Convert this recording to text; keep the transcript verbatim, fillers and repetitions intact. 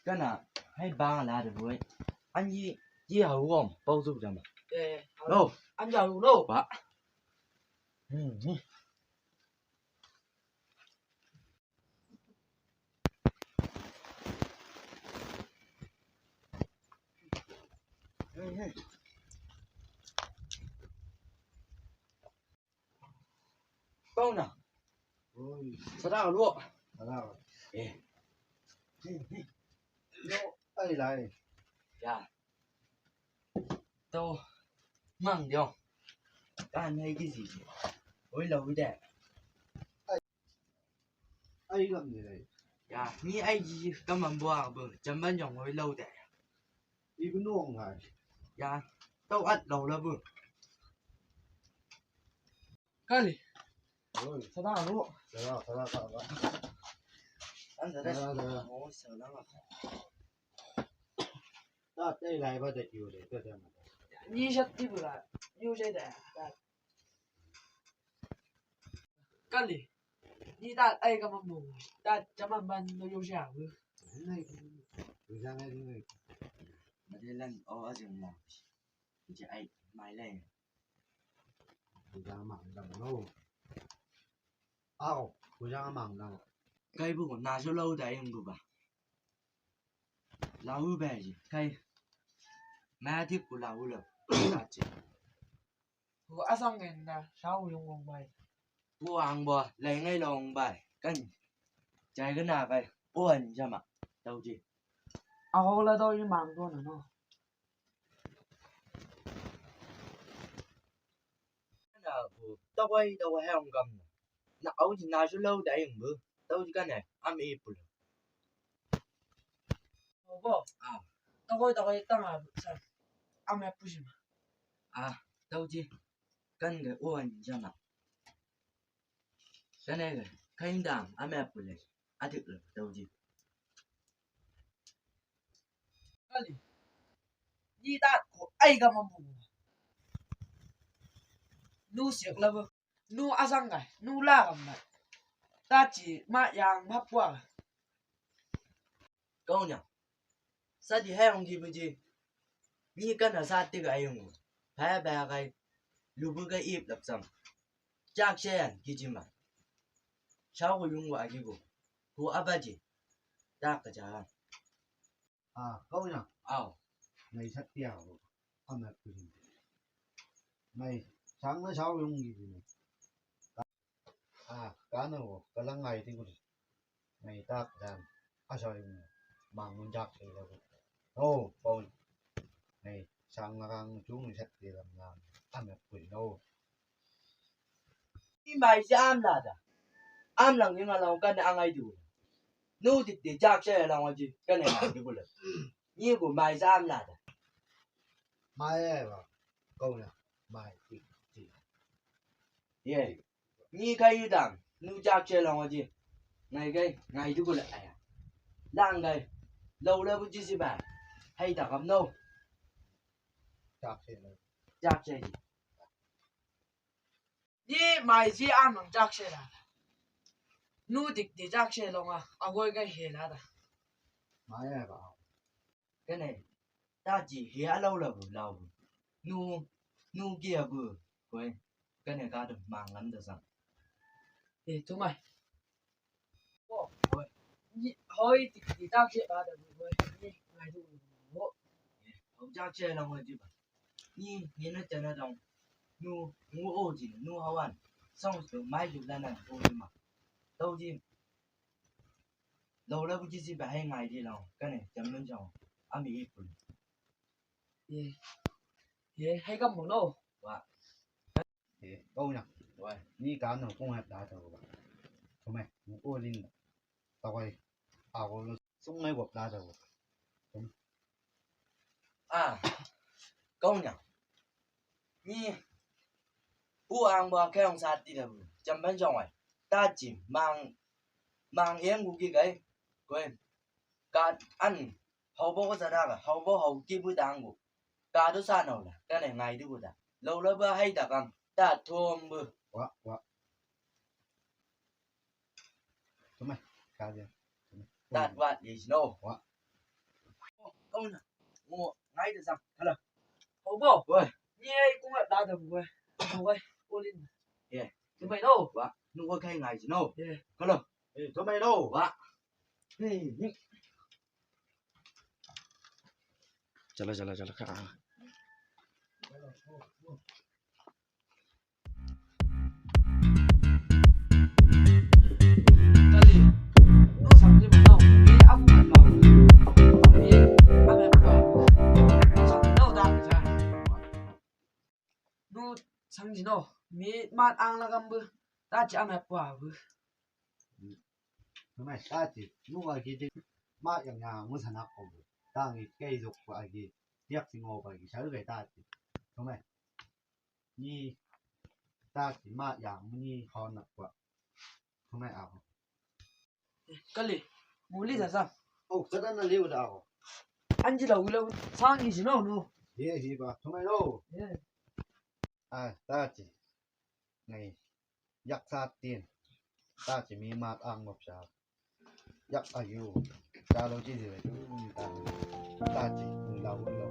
Kana, hai bang la de boy. An yi, yi hau gom, pau tu jama. Eh, no. An ja hau no. Ba. Hmm, hmm. Kau na. Oi. Sada lu. Sada. Eh. Lo ai lai. Ya. Tau mang dio. Kan hai ki si. Oi lo de. Ai gam ni lai. Ya, ni ai ji ka man bua bu, jam ban jong oi lo de. Ibu nong hai. Ya, tau at lo la bu. Kali. Oi. Sada lo. Sada, sada, sada. An sada. Sada, sada. Oh, sada. Ta tai lai ba da kiu de, ta ta ma. Ni sat ti bu la. Yu sai da. Kali. Ni ta ai ka man bu. Ta jam ban no yu sai bu. Ni, ni, ni. Ni sai ni, ni. Madelan o azim na. Ni ai mai lai. Ku jang mang dang lo. Au, ku jang mang dang. Kai bu na so lo da ing bu ba. Lau ba ji kai. Ma ti ku lau lo. Ka ji. Ku asang ngen da sau yung wong bai. Ku ang bo lai ngai long bai. Kan. Jai ka na kai. Uan jama. Tau ji. Au la do i mang do na no. Na bu tawai tawai hang gam na. Na au ji na ju lau dai ing bu. Tau ji ka ne am e pul. Bo. Ah. Tawai tawai tang a bu sa. Am e pul ji ma. Ah, tau ji. Kan ga uan jama. Kan ga kain dam am e pul. Adik lo tau ji. Kali. Ni ta ko ai ga mambu. Nu siak la bu. Nu asang ga. Nu la gam na. Ta ji ma yang ma pua. Kau nya. Sa di hai ong gi bu ji. Ni ka na sa ti ga ai ong. Hai ba ga. Lu bu ga ip lap sam. Jak se an ki ji ma. Sau ko yung wa agi ko. Ko abaji. Dak ka jalan. Ah, kau nya. Au. Nai sat ti au. Ana ku ji. Nai sang na sau yung gi ji. Ah, ka na ko. Ka lang ai ti ko. Ngai tak dan. Asa yung mang mun jak se la ko. Oh, kau. Nai sang na kang chung sat ti lam na. Ana ku ji no. Ni mai ji am la da. Am lang ni ma lang ka ne angai du. Nu ti ti jak se lang wa ji ka ne angai du la. Ni ko mai ji am la da. Mai e ba. Kau na. Mai ti ti. Ye. Ni kai yu dang. Nu jak se lang wa ji. Ngai kai ngai du la aya. Lang kai. Lau la bu ji si ba. Hai da kam no. Jak se la. Jak se ji. Ni mai ji am lang jak se la. Nu dik di jak se long a, a goi ga he la da. Mai e ba. Ka ne, ta ji he a lau la bu, lau bu. Nu, nu gi a bu, goi. Ka ne ka du mang lam da sang. E, tu mai. Hoi, ti, ti tak se ba da bu, hoi, ni, ngai du, ho. Hau jak se la hoi ji ba. Ni, ni na jana dong. Nu, nu o ji, nu hawan. Song su mai ju la na o ji ma. Tau ji. Lau la bu ji si ba hai ngai di lau. Ka ne, jam nun jam. Ami i pun. Ye. Ye, hai ka mo no. Wa. E, kau nya. Wai. Ni ka no kong hep da ta ba. Sumai, mu ko lin. Ta wai. A ko lo sumai wap da ta ba. Sum. A. Kau nya. Ni. U ang ba ke ang sa ti da bu. Jam ban jong wai. Ta ji mang. Mang eng gu ki gai. Koi. Ka an. Hau bo ko sa da ga. Hau bo hau ki bu dang gu. Ka du sa no la. Ka ne ngai du gu da. Lo la ba hai da kam. Ta thom bu. Wa, wa. Tumai. Ka dia. Tumai. That what is no. Wa. Ong na. Mo ngai da zam. Kalo. Obo. Woi. Ni ai kung da da woi. Woi. Olin. Ye. Tumai no. Wa. Nu ko kai ngai no. Ye. Kalo. Eh, tumai no. Wa. Ni ni. Jala jala jala ka. Nu sangji no, mi mat ang la gam bu, ta chi ama pua bu. Tumai ta chi, nu agi di, ma yang yang mu sana ko bu. Tangi kei zok agi, tiak si ngo agi, sa gai ta chi. Tumai. Ni ta chi ma yang ni hon na kwa. Tumai ako. Kali, muli sa sa. Oh, kada na liu da ako. Anji la ulo, sangi si no no. Ye, hi ba. Tumai lo. Ye. Ah, ta chi. Ngai. Yak sa tin. Ta chi mi mat ang ngop sa. Yak ayu. Kalo chi di tu ta. Ta chi mi la ulo.